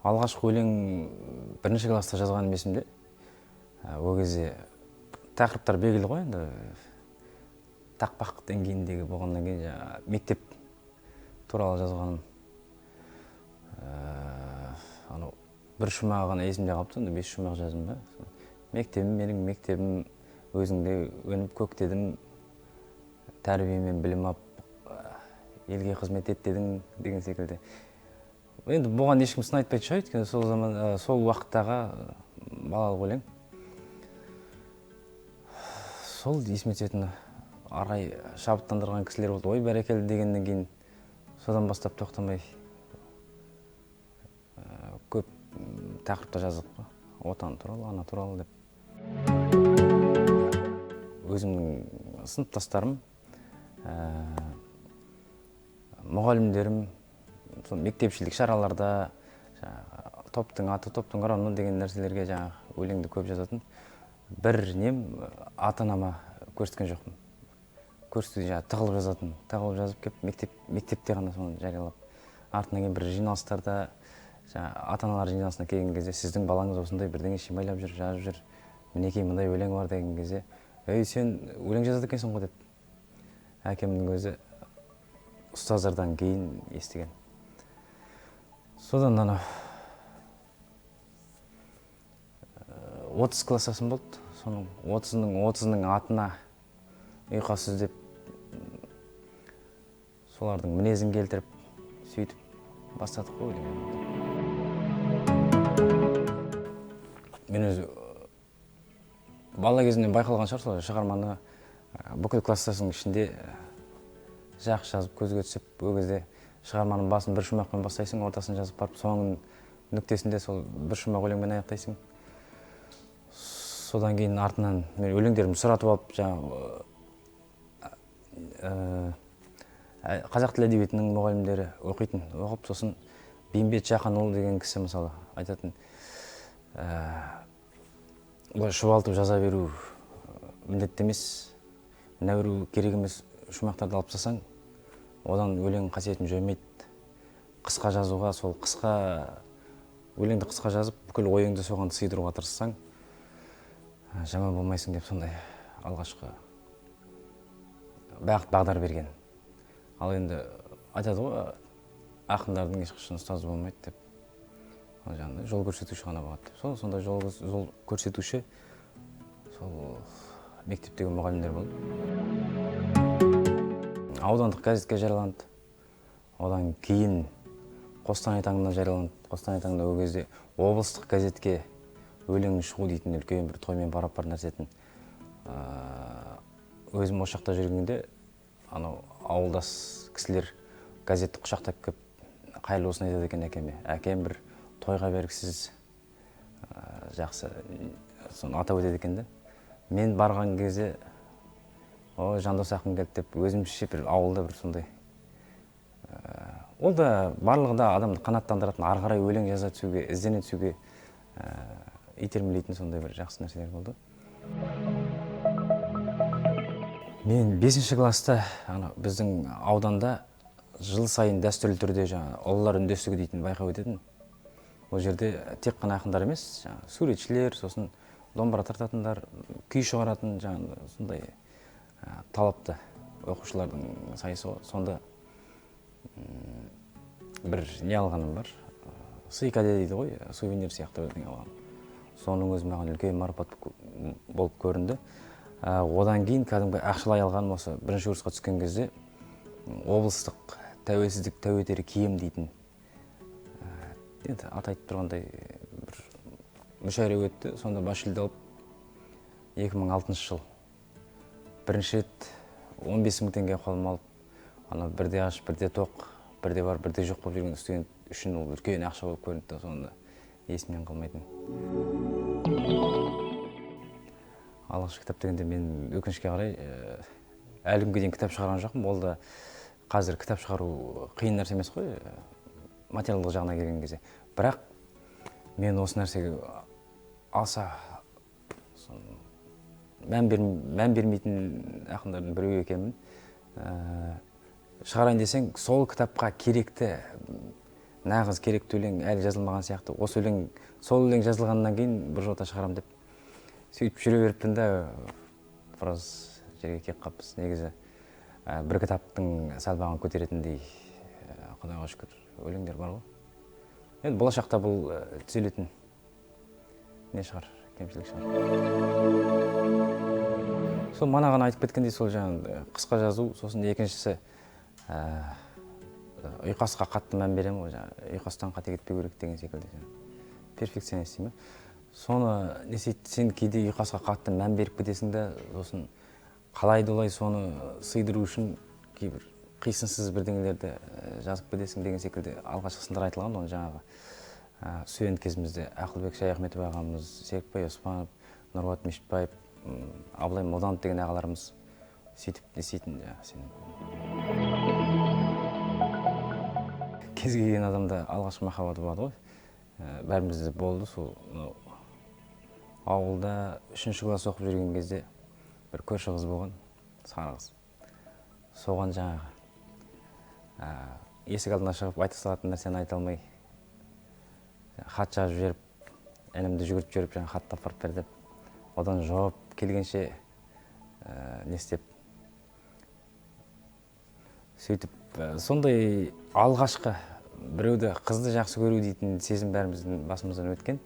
Алғашқы өлең бірінші класста жазғаным есімде. Ол кезде тақырыптар белгілі ғой енді. Тақпақ деңгейіндегі болғаннан кейін жаңа мектеп туралы жазғаным. Анау бір шумағы ғана есімде қалыпты, сонда 5 шумақ жаздым ба. Мектебім менің мектебім, өзіңде өніп көктедім, тәрбиемен білім алып, елге қызмет ет дедің деген секілді. Енді бұған ешкім сын айтпайтын шығар, өйткені сол заман, сол уақыттағы балалық өлең. Сол есіме түсетін арай шабыттандырған кісілер болды. Ой, бәрекелді дегеннен кейін содан бастап тоқтамай көп тақырыпта жаздық қой. Отан туралы, ана туралы деп. Өзімнің сыныптастарым, мұғалімдерім, сол мектепшілік шараларда жаңағы топтың аты, топтың ұраны деген нәрселерге жаңағы өлеңді көп жазатын. Бір нем ата-анама көрсеткен жоқпын. Көрсетуде жаңағы тығылып жазатын, тығылып жазып келіп мектепте ғана соны жариялап. Артынан кейін бір жиналыстарда жаңағы ата-аналар жиналысына келген кезде сіздің балаңыз осындай бірдеңе шимайлап жүр, жазып жүр, мінекей мындай өлең бар деген кезде, ей, сен өлең жазады екенсің ғой деп әкемнің өзі ұстаздардан кейін естіген. Содан ана 30 классасым болды. Соның 30-ның атына ұйқас іздеп, солардың мінезін келтіріп, сөйтіп бастадық қой өлеңді. Мен өзі бала кезімнен байқалған шығар, сол шығарманы бүкіл класстасының ішінде жақсы жазып көзге түсіп, ол кезде шығарманың басын бір шумақпен бастайсың, ортасын жазып барып, соңын нүктесінде сол бір шумақ өлеңмен аяқтайсың. Содан кейін артынан мен өлеңдерімді сұратып алып, жаңағы қазақ тілі әдебиетінің мұғалімдері оқитын, оқып, сосын Бейімбет Жақанұлы деген кісі мысалы айтатын, былай шұбалтып жаза беру міндетті емес, мына біреу керек емес шумақтарды алып тастасаң, одан өлең қасиетін жоймайды. Қысқа жазуға, сол қысқа өлеңді қысқа жазып, бүкіл ойыңды соған сыйдыруға тырыссаң, жаман болмайсың деп сондай алғашқы бағыт бағдар берген. Ал енді айтады ғой, ақындардың ешқашан ұстазы болмайды деп. Ол жаңағыдай жол көрсетуші ғана болады деп. Сол сондай жол көрсетуші сол мектептегі мұғалімдер болды. Аудандық газетке жарияланды. Одан кейін Қостанай таңына жарияланды. Қостанай таңында ол кезде облыстық газетке өлең шығу дейтін үлкен бір тоймен парапар нәрсе етін. Өзім осы жақта жүргенде анау ауылдас кісілер газетті құшақтап келіп қайырлы болсын айтады екен әкеме. Әкем бір тойға бергісіз жақсы соны атап өтеді екен де. Мен барған кезде о, Жандос ақын келді деп өзімше бір ауылда бір сондай. Ол да барлығы да адамды қанаттандыратын, ары қарай өлең жаза түсуге, іздене түсуге итермелейтін сондай бір жақсы нәрселер болды. Мен 5 класста ана біздің ауданда жыл сайын дәстүрлі түрде жаңа ұлылар үндестігі дейтін байқау өтетін. Ол жерде тек қана ақындар емес, жаңа суретшілер, сосын домбыра тартатындар, күй шығаратын жаңа сондай талапты оқушылардың сайысы ғой. Сонда бір не алғаным бар, сый-кәде дейді ғой, сувенир сияқты бірдеңе алғаным. Соның өзі маған үлкен марапат болып көрінді. Одан кейін кәдімгі ақшалай алғаным осы бірінші курсқа түскен кезде облыстық тәуелсіздік тәуетері киім дейтін, енді аты айтып тұрғандай бір мүшәйре өтті. Сонда бас жүлде алып 2006 жыл бірінші рет 15 мың теңге қолыма алып, ана бірде аш, бірде тоқ, бірде бар, бірде жоқ болып жүрген студент үшін ол үлкен ақша болып көрінді, сонда есімнен қалмайтын. Алғашқы кітап дегенде мен өкінішке қарай әлі күнге дейін кітап шығарған жоқпын. Ол да қазір кітап шығару қиын нәрсе емес қой, материалдық жағына келген кезде. Бірақ мен осы нәрсеге аса мән бермейтін ақындардың біреуі екенмін. Шығарайын десең, сол кітапқа керекті Нағыз керекті өлең әлі жазылмаған сияқты. Осы өлең, сол өлең жазылғаннан кейін біржолата шығарам деп сөйтіп жүре беріппін да, біраз жерге келіп қалыппыз. Негізі бір кітаптың салмағын көтеретіндей, Құдайға шүкір, өлеңдер бар ғой. Енді болашақта бұл түзелетін не шығар, кемшілік шығар. Сол мана ғана айтып кеткендей, сол жаңағы қысқа жазу, сосын екіншісі ұйқасқа қатты мән беремін ғой, жаңағы ұйқастан қате кетпеу керек деген секілді, жаңағы перфекционист деймін бе. Соны не істейді, сен кейде ұйқасқа қатты мән беріп кетесің да, сосын қалай да олай соны сыйдыру үшін кейбір қисынсыз бірдеңелерді жазып кетесің деген секілді алғашқы сындар айтылған. Оны жаңағы студент кезімізде Ақылбек Шаяхметов ағамыз, Серікбай Оспанов, Нұрболат Мешітбаев, Абылай Молданов деген ағаларымыз сөйтіп не істейтін. Жаңағы сен кез келген адамда алғашқы махаббаты болады ғой. Бәрімізде болды сол. Мынау ауылда 3 класс оқып жүрген кезде бір көрші қыз болған, сары қыз. Соған жаңағы есік алдына шығып айта салатын нәрсені айта алмай хат жазып жіберіп, інімді жүгіртіп жіберіп, жаңағы хатты апарып бер деп, одан жауап келгенше не істеп, сөйтіп сондай алғашқы біреуді, қызды жақсы көру дейтін сезім бәріміздің басымыздан өткен.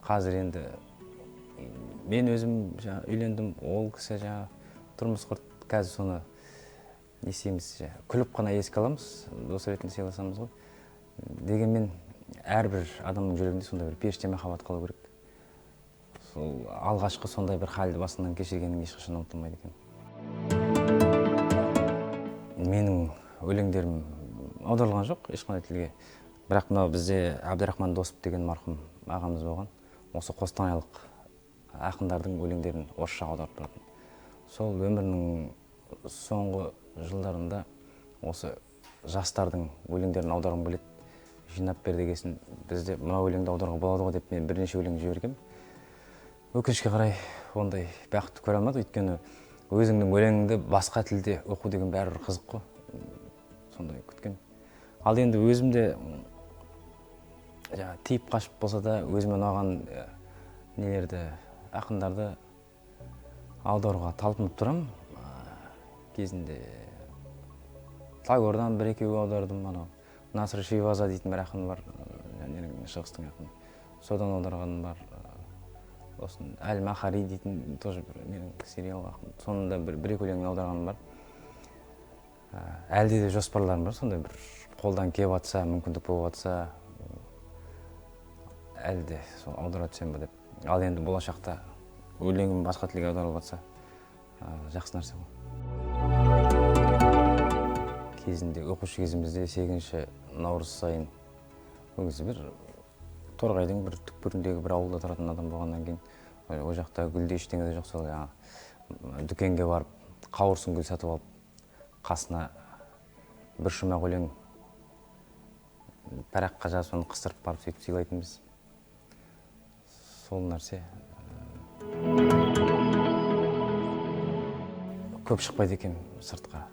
Қазір енді мен өзім жаңа үйлендім, ол кісі жаңа тұрмыс құрды. Қазір соны не істейміз, жаңа күліп қана еске аламыз, дос ретінде сыйласамыз ғой. Дегенмен әрбір адамның жүрегінде сондай бір періште махаббат қалу керек. Сол алғашқы сондай бір халді басынан кешіргенің ешқашан ұмытылмайды екен. Менің өлеңдерім аударылған жоқ ешқандай тілге. Бірақ мынау бізде Әбдірахман Досов деген марқұм ағамыз болған. Осы қостанайлық ақындардың өлеңдерін орысшаға аударып тұратын. Сол өмірінің соңғы жылдарында осы жастардың өлеңдерін аударғым келеді, жинап бер дегесін, бізде мынау өлеңді аударуға болады ғой деп мен бірнеше өлең жібергем. Өкінішке қарай ондай бақытты көре алмадым, өйткені өзіңнің өлеңіңді басқа тілде оқу деген бәрібір қызық қой. Сондай күткен. Ал енді өзім де жаңа тиіп қашып болса да өзіме ұнаған нелерді, ақындарды аударуға талпынып тұрамын. Кезінде Тагордан бір екеу аудардым, анау Насыр Шиваза дейтін бір ақын бар, ненің, шығыстың ақыны, содан аударғаным бар. Сосын Әл Махари дейтін тоже бір ненің сериал ақын, соның да бір екі өлеңін аударғаным бар. Әлде де жоспарларым бар, сондай бір қолдан келіп жатса, мүмкіндік болып жатса, әлі де сол аудара түсемін бе деп. Ал енді болашақта өлеңім басқа тілге аударылып жатса, жақсы нәрсе ғой. Кезінде оқушы кезімізде 8 наурыз сайын ол кезде бір Торғайдың бір түкпіріндегі бір ауылда тұратын адам болғаннан кейін ол жақта гүлде ештеңе де жоқ, сол жаңағы дүкенге барып қауырсын гүл сатып алып, қасына бір шумақ өлең параққа жазып, соны қыстырып барып сөйтіп сыйлайтынбыз. Сол нәрсе көп шықпайды екен сыртқа.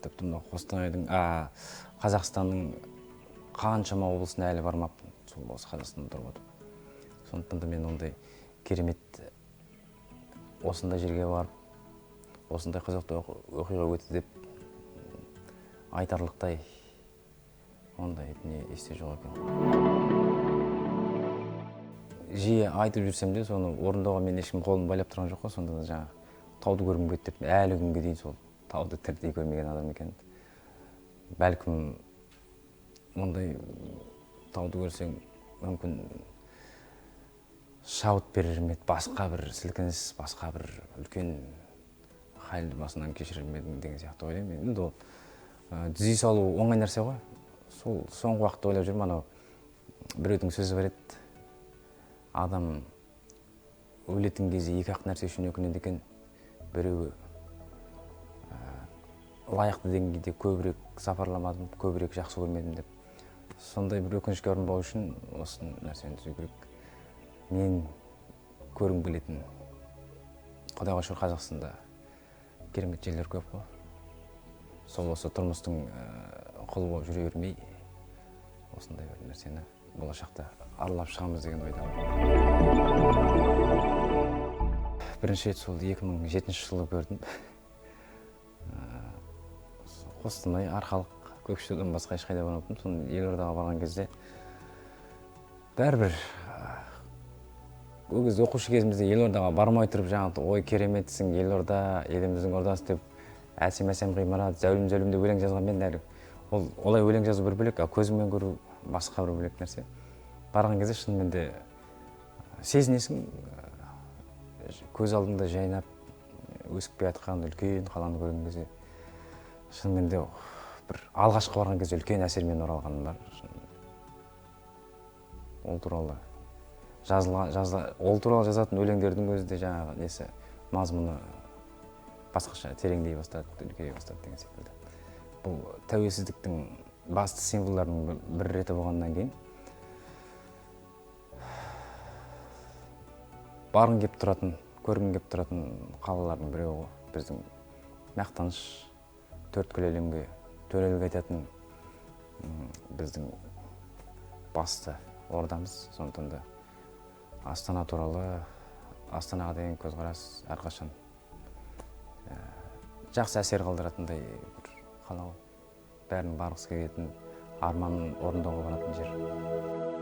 Тіпті мынау Қостанайдың, Қазақстанның қаншама облысына әлі бармаппын, сол осы Қазақстанда тұрып отырып. Сондықтан да мен ондай керемет осындай жерге барып, осындай қызықты оқиға өтті деп айтарлықтай ондай дүние есте жоқ екен. Жиі айтып жүрсем де, соны орындауға мен ешкім қолын байлап тұрған жоқ қой. Сонда да жаңағы тауды көргім келді деп әлі күнге дейін сол тауды тірідей көрмеген адам екен. Бәлкім ондай тауды көрсең мүмкін шабыт берер ме еді, басқа бір сілкініс, басқа бір үлкен халді басынан кешірер ме едің деген сияқты ойлаймын. Енді ол түзей салу оңай нәрсе ғой. Сол соңғы уақытта ойлап жүрмін, анау біреудің сөзі бар еді, адам өлетін кезде екі ақ нәрсе үшін өкінеді екен. Біреуі лайықты деңгейде көбірек сапарламадым, көбірек жақсы көрмедім деп. Сондай бір өкінішке ұрынбау үшін осы нәрсені түзеу керек. Мен көргім келетін, Құдайға шүкір, Қазақстанда керемет жерлер көп қой. Сол осы тұрмыстың құлы болып жүре бермей, Осындай бір нәрсені болашақта аралап шығамыз деген ойдамын. Бірінші рет сол 2007 жылы көрдім. Қостанай, Арқалық, Көкшетаудан басқа ешқайда бармаппын. Соны елордаға барған кезде бәрібір ол кезде оқушы кезімізде елордаға бармай тұрып жаңағы ой кереметсің, елорда, еліміздің ордасы деп әсем-әсем ғимарат, зәулім-зәулім деп өлең жазғанмен әлі ол олай өлең жазу бір бөлек, ал көзіңмен көру басқа бір бөлек нәрсе. Барған кезде шынымен де сезінесің, көз алдыңда жайнап өсіп келе жатқан үлкен қаланы көрген кезде шынымен де бір алғашқы барған кезде үлкен әсермен оралғаным бар. Ол туралы жазылған, ол туралы жазатын өлеңдердің өзі де жаңағы несі мазмұны басқаша тереңдей бастады, үлкейе бастады деген секілді. Бұл тәуелсіздіктің басты символдарының бір реті болғаннан кейін барғың келіп тұратын, көргің келіп тұратын қалалардың біреуі ғой. Біздің мақтаныш, төрткүл әлемге төрелік айтатын біздің басты ордамыз. Сондықтан да Астана туралы, Астанаға деген көзқарас әрқашан жақсы әсер қалдыратындай бір қала ғой. Бәрінің барғысы келетін, арманын орындауға баратын жер.